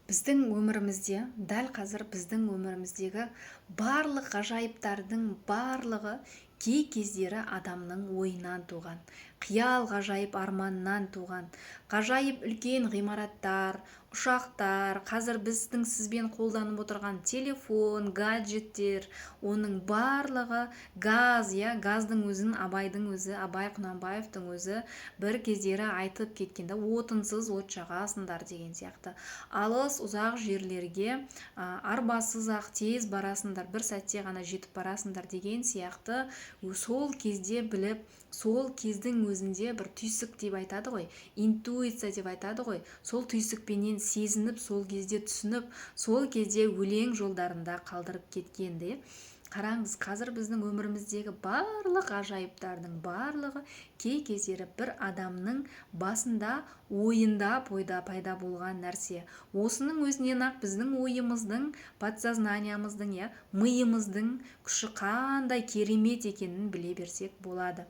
Біздің өмірімізде, дәл қазір біздің өміріміздегі барлық ғажайыптардың барлығы кей кездері адамның ойынан туған, қиял, ғажайып арманнан туған. Ғажайып үлкен ғимараттар, ұшақтар, қазір біздің сізбен қолданып отырған телефон, гаджеттер, оның барлығы, газ, иә, газдың өзін Абайдың өзі, Абай Құнанбаевтың өзі бір кездері айтып кеткен да, отынсыз от жағасыңдар деген сияқты. Алыс ұзақ жерлерге арбасыз ақ тез барасыңдар, бір сәтте ғана жетіп барасыңдар деген сияқты. Сол кезде біліп, сол кездің өзінде бір түйсік деп айтады ғой, интуиция деп айтады ғой, сол түйсікпенен сезініп, сол кезде түсініп, сол кезде өлең жолдарында қалдырып кеткен де. Қараңыз, қазір біздің өміріміздегі барлық ғажайыптардың барлығы кей кездері бір адамның басында, ойында пайда болған нәрсе. Осының өзінен ақ біздің ойымыздың, подсознаниямыздың, иә, миымыздың күші қандай керемет екенін біле берсек болады.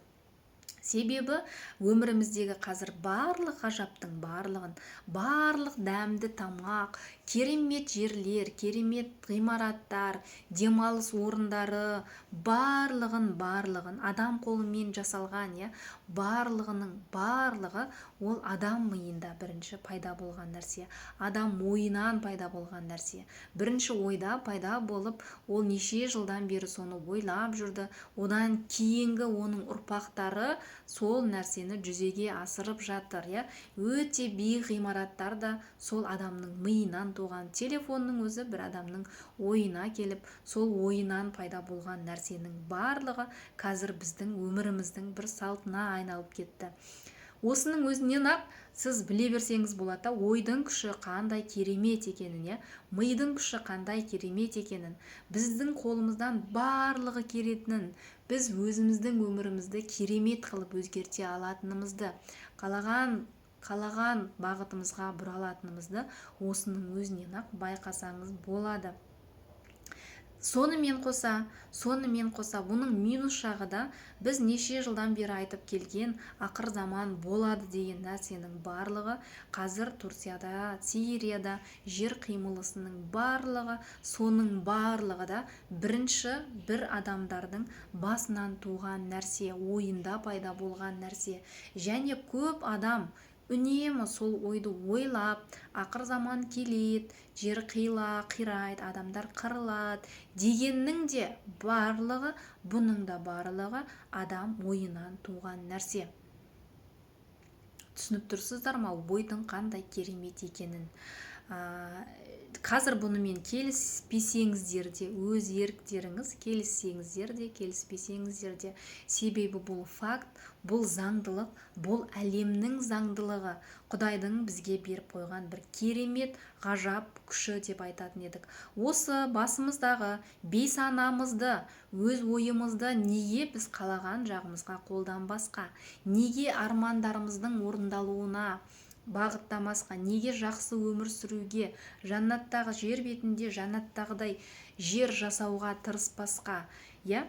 Себебі өміріміздегі қазір барлық ғажаптың барлығын, барлық дәмді тамақ, керемет жерлер, керемет ғимараттар, демалыс орындары, барлығын, барлығын адам қолымен жасалған, иә, барлығының барлығы ол адам миында бірінші пайда болған нәрсе, адам ойынан пайда болған нәрсе. Бірінші ойда пайда болып, ол неше жылдан бері соны ойлап жүрді. Одан кейінгі оның ұрпақтары сол нәрсені жүзеге асырып жатыр, иә. Өте биік ғимараттар да сол адамның миынан туған. Телефонның өзі бір адамның ойына келіп, сол ойынан пайда болған нәрсенің барлығы қазір біздің өміріміздің бір салтына айналып кетті. Осының өзінен ақ сіз біле берсеңіз болады да, ойдың күші қандай керемет екенін, иә, мидың күші қандай керемет екенін, біздің қолымыздан барлығы келетінін, біз өзіміздің өмірімізді керемет қылып өзгерте алатынымызды, қалаған бағытымызға бұра алатынымызды осының өзінен ақ байқасаңыз болады. Сонымен қоса бұның минус жағы да, біз неше жылдан бері айтып келген ақыр заман болады деген нәрсенің барлығы, қазір Турцияда, Сирияда жер қимылысының барлығы, соның барлығы да бірінші бір адамдардың басынан туған нәрсе, ойында пайда болған нәрсе. Және көп адам үнемі сол ойды ойлап, ақыр заман келеді, жер қирайды, адамдар қырылады дегеннің де барлығы, бұның да барлығы адам ойынан туған нәрсе. Түсініп тұрсыздар ма ойдың қандай керемет екенін? Қазір бұнымен келіспесеңіздер де, өз еріктеріңіз, келіссеңіздер де, келіспесеңіздер де, себебі бұл факт, бұл заңдылық, бұл әлемнің заңдылығы, Құдайдың бізге беріп қойған бір керемет ғажап күші деп айтатын едік. Осы басымыздағы бейсанамызды, өз ойымызды неге біз қалаған жағымызға қолданбасқа? Неге армандарымыздың орындалуына бағыттамасқа? Неге жақсы өмір сүруге, жәннаттағы жер бетінде жәннаттағыдай жер жасауға тырыспасқа, иә?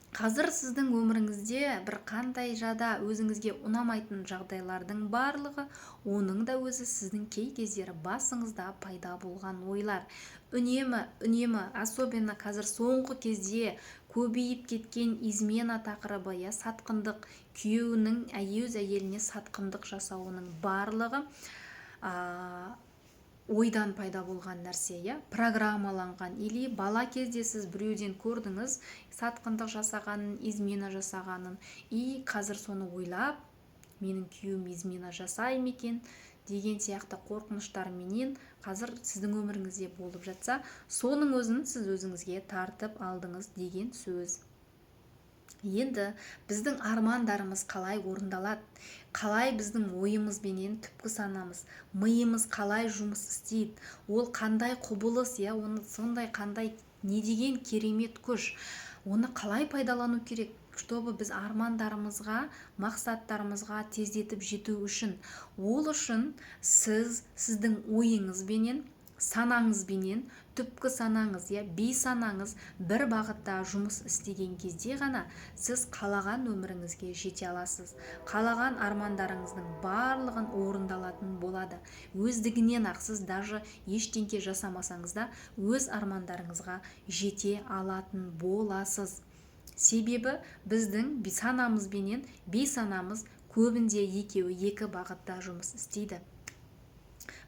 Қазір сіздің өміріңізде бір қандай жада өзіңізге ұнамайтын жағдайлардың барлығы, оның да өзі сіздің кей кездері басыңызда пайда болған ойлар. Үнемі, үнемі, особенно қазір соңғы кезде көбейіп кеткен измена тақырыбы, иә, сатқындық, күйеуінің өз әйеліне сатқындық жасауының барлығы ойдан пайда болған нәрсе, иә, программаланған. Или бала кезде сіз біреуден көрдіңіз сатқындық жасағанын, измена жасағанын, и қазір соны ойлап, менің күйеуім измена жасай ма екен деген сияқты қорқыныштарменен қазір сіздің өміріңізде болып жатса, соның өзін сіз өзіңізге тартып алдыңыз деген сөз. Енді біздің армандарымыз қалай орындалады? Қалай біздің ойымызбенен түпкі санамыз, миымыз қалай жұмыс істейді? Ол қандай құбылыс, иә? Оны сондай қандай, не деген керемет күш? Оны қалай пайдалану керек, чтобы біз армандарымызға, мақсаттарымызға тездетіп жету үшін? Ол үшін сіз сіздің ойыңызбенен Санаңызбенен түпкі санаңыз, иә, бейсанаңыз бір бағытта жұмыс істеген кезде ғана сіз қалаған өміріңізге жете аласыз. Қалаған армандарыңыздың барлығын орындалатын болады. Өздігінен ақ, сіз даже ештеңке жасамасаңыз да, өз армандарыңызға жете алатын боласыз. Себебі біздің санамызбенен бейсанамыз көбінде екеуі екі бағытта жұмыс істейді.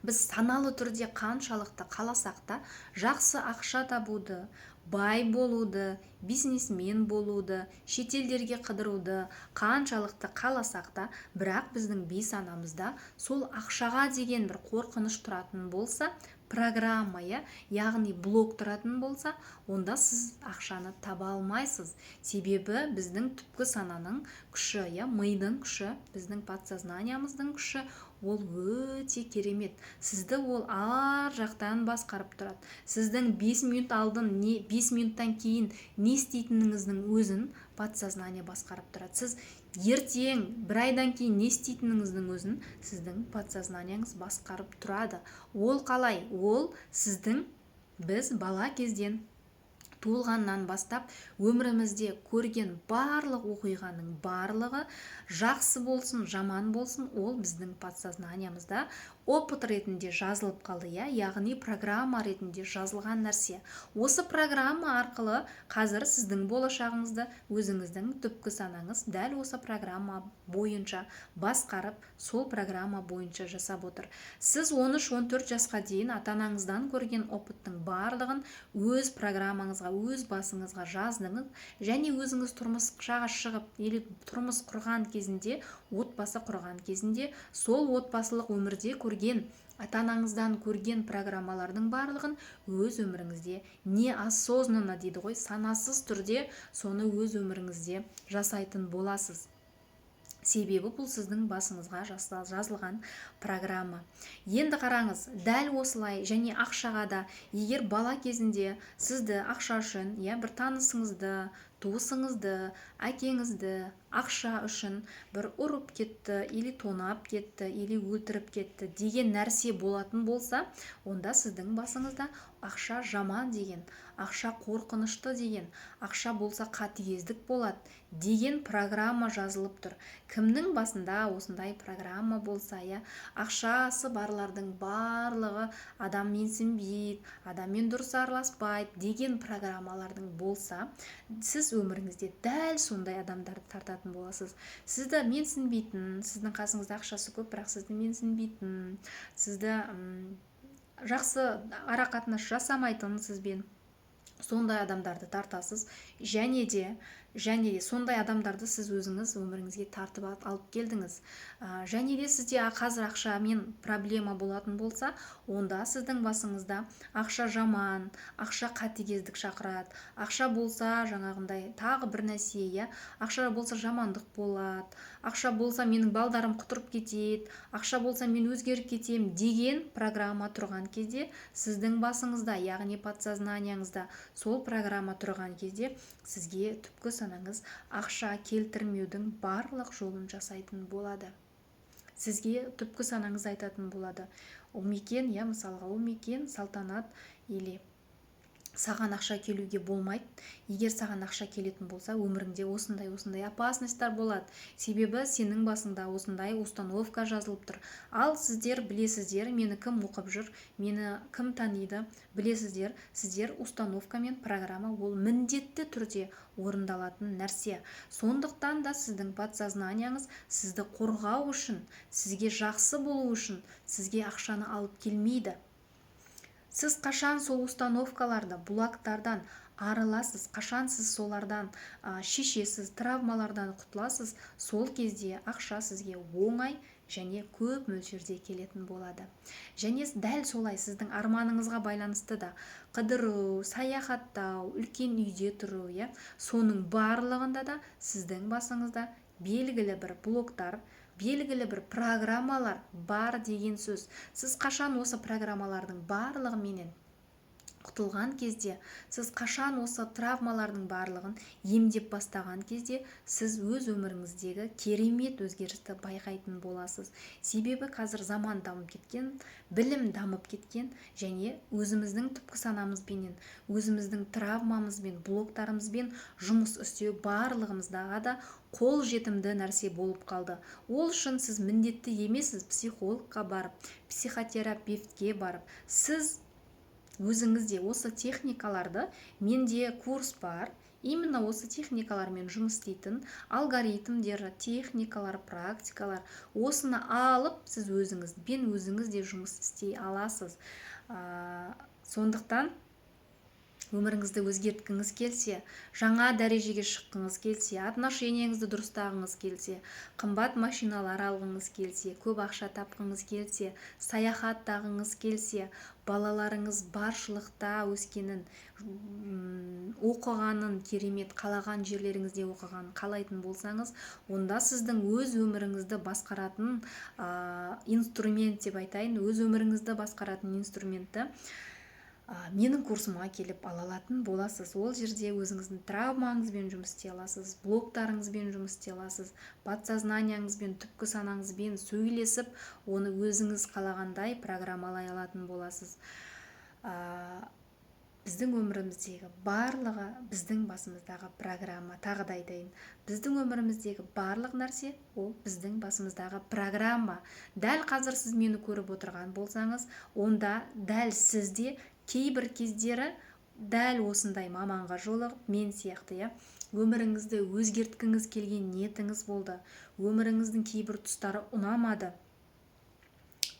Біз саналы түрде қаншалықты қаласақ та жақсы ақша табуды, бай болуды, бизнесмен болуды, шетелдерге қыдыруды қаншалықты қаласақ та, бірақ біздің бейсанамызда сол ақшаға деген бір қорқыныш тұратын болса, программа, иә, яғни блок тұратын болса, онда сіз ақшаны таба алмайсыз. Себебі біздің түпкі сананың күші, иә, мидың күші, біздің подсознаниямыздың күші, ол өте керемет. Сізді ол ар жақтан басқарып тұрады. Сіздің 5 минут алдын не, 5 минуттан кейін не істейтініңіздің өзін подсознание басқарып тұрады. Сіз ертең, бір айдан кейін не істейтініңіздің өзін сіздің подсознанияңыз басқарып тұрады. Ол қалай? Ол сіздің, біз бала кезден, туылғаннан бастап өмірімізде көрген барлық оқиғаның барлығы, жақсы болсын, жаман болсын, ол біздің подсознаниямызда опыт ретінде жазылып қалды, иә, яғни программа ретінде жазылған нәрсе. Осы программа арқылы қазір сіздің болашағыңызды өзіңіздің түпкі санаңыз дәл осы программа бойынша басқарып, сол программа бойынша жасап отыр. Сіз 13-14 жасқа дейін ата анаңыздан көрген опыттың барлығын өз программаңызға, өз басыңызға жаздыңыз және өзіңіз тұрмысқа шығып или тұрмыс құрған кезінде, отбасы құрған кезінде, сол отбасылық өмірде көрген, ата анаңыздан көрген программалардың барлығын өз өміріңізде неосознанно дейді ғой, санасыз түрде соны өз өміріңізде жасайтын боласыз. Себебі бұл сіздің басыңызға жазылған программа. Енді қараңыз, дәл осылай және ақшаға да. Егер бала кезінде сізді ақша үшін, иә, бір танысыңызды, туысыңызды, әкеңізді ақша үшін бір ұрып кетті или тонап кетті, или өлтіріп кетті деген нәрсе болатын болса, онда сіздің басыңызда ақша жаман деген, ақша қорқынышты деген, ақша болса қатыгездік болады деген программа жазылып тұр. Кімнің басында осындай программа болса, иә, ақшасы барлардың барлығы адам менсінбейді, адаммен дұрыс араласпайды деген программалардың болса, сіз өміріңізде дәл сондай адамдарды тартатын боласыз. Сізді менсінбейтін, сіздің қасыңызда ақшасы көп, бірақ сізді менсінбейтін, сізді жақсы ара қатынас жасамайтын, сізбен сондай адамдарды тартасыз. Және де сондай адамдарды сіз өзіңіз өміріңізге тартып алып келдіңіз. Және де сізде қазір ақшамен проблема болатын болса, онда сіздің басыңызда ақша жаман, ақша қатыгездік шақырады, ақша болса жаңағындай тағы бір нәрсе, иә, ақша болса жамандық болады, ақша болса менің балдарым құтырып кетеді, ақша болса мен өзгеріп кетемін деген программа тұрған кезде, сіздің басыңызда, яғни подсознанияңызда сол программа тұрған кезде, сізге түпкі санаңыз ақша келтірмеудің барлық жолын жасайтын болады. Сізге түпкі санаңыз айтатын болады: Ұлмекен, иә, мысалға, Ұлмекен, Салтанат, или саған ақша келуге болмайды. Егер саған ақша келетін болса, өміріңде осындай осындай опасностьтар болады, себебі сенің басыңда осындай установка жазылып тұр. Ал сіздер білесіздер, мені кім оқып жүр, мені кім таниды, білесіздер сіздер, установка мен программа ол міндетті түрде орындалатын нәрсе. Сондықтан да сіздің подсознанияңыз сізді қорғау үшін, сізге жақсы болу үшін сізге ақшаны алып келмейді. Сіз қашан сол установкаларды, блоктардан арыласыз, қашан сіз солардан шешесіз, травмалардан құтыласыз, сол кезде ақша сізге оңай және көп мөлшерде келетін болады. Және дәл солай сіздің арманыңызға байланысты да: қыдыру, саяхаттау, үлкен үйде тұру, иә, соның барлығында да сіздің басыңызда белгілі бір блоктар, белгілі бір программалар бар деген сөз. Сіз қашан осы программалардың барлығыменен Құтылған кезде, сіз қашан осы травмалардың барлығын емдеп бастаған кезде, сіз өз өміріңіздегі керемет өзгерісті байқайтын боласыз. Себебі қазір заман дамып кеткен, білім дамып кеткен және өзіміздің түпкі санамызбенен, өзіміздің травмамызбен, блоктарымызбен жұмыс істеу барлығымыздаға да қол жетімді нәрсе болып қалды. Ол үшін сіз міндетті емессіз психологқа барып, психотерапевтке барып. Сіз өзіңіз де осы техникаларды, менде курс бар, именно осы техникалармен жұмыс істейтін алгоритмдер, техникалар, практикалар. Осыны алып, сіз өзіңізбен өзіңіз де жұмыс істей аласыз. Сондықтан өміріңізді өзгерткіңіз келсе, жаңа дәрежеге шыққыңыз келсе, отношениеңізді дұрыстағыңыз келсе, қымбат машиналар алғыңыз келсе, көп ақша тапқыңыз келсе, саяхаттағыңыз келсе, балаларыңыз баршылықта өскенін, оқығанын, керемет қалаған жерлеріңізде оқығанын қалайтын болсаңыз, онда сіздің өз өміріңізді басқаратын инструмент деп айтайын, өз өміріңізді басқаратын инструментті менің курсыма келіп ала алатын боласыз. Ол жерде өзіңіздің травмаңызбен жұмыс істей аласыз, блоктарыңызбен жұмыс істей аласыз, подсознанияңызбен, түпкі санаңызбен сөйлесіп, оны өзіңіз қалағандай программалай алатын боласыз. Біздің өміріміздегі барлығы біздің басымыздағы программа. Тағы да айтайын, біздің өміріміздегі барлық нәрсе ол біздің басымыздағы программа. Дәл қазір сіз мені көріп отырған болсаңыз, онда дәл сізде кейбір кездері дәл осындай маманға жолығып, мен сияқты, иә, өміріңізді өзгерткіңіз келген ниетіңіз болды, өміріңіздің кейбір тұстары ұнамады,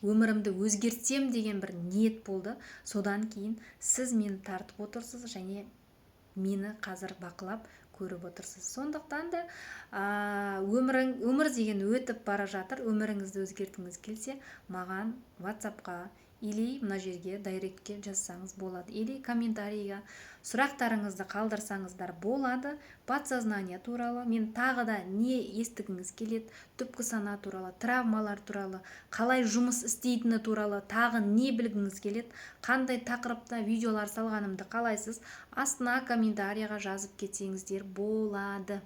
өмірімді өзгертсем деген бір ниет болды. Содан кейін сіз мені тартып отырсыз және мені қазір бақылап көріп отырсыз. Сондықтан да өмір деген өтіп бара жатыр. Өміріңізді өзгерткіңіз келсе, маған ватсапқа или мына жерге директке жазсаңыз болады, или комментарийға сұрақтарыңызды қалдырсаңыздар болады. Подсознание туралы мен тағы да не естігіңіз келеді, түпкі сана туралы, травмалар туралы, қалай жұмыс істейтіні туралы тағы не білгіңіз келеді, қандай тақырыпта видеолар салғанымды қалайсыз, астына комментарийға жазып кетсеңіздер болады.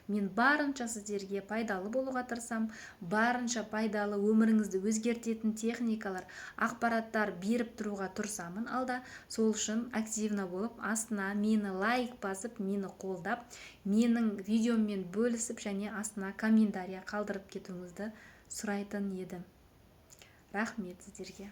Мен барынша сіздерге пайдалы болуға тырысамын, барынша пайдалы, өміріңізді өзгертетін техникалар, ақпараттар беріп тұруға тырысамын алда. Сол үшін активно болып, астына мені лайк басып, мені қолдап, менің видеоммен бөлісіп және астына комментария қалдырып кетуіңізді сұрайтын едім. Рахмет сіздерге.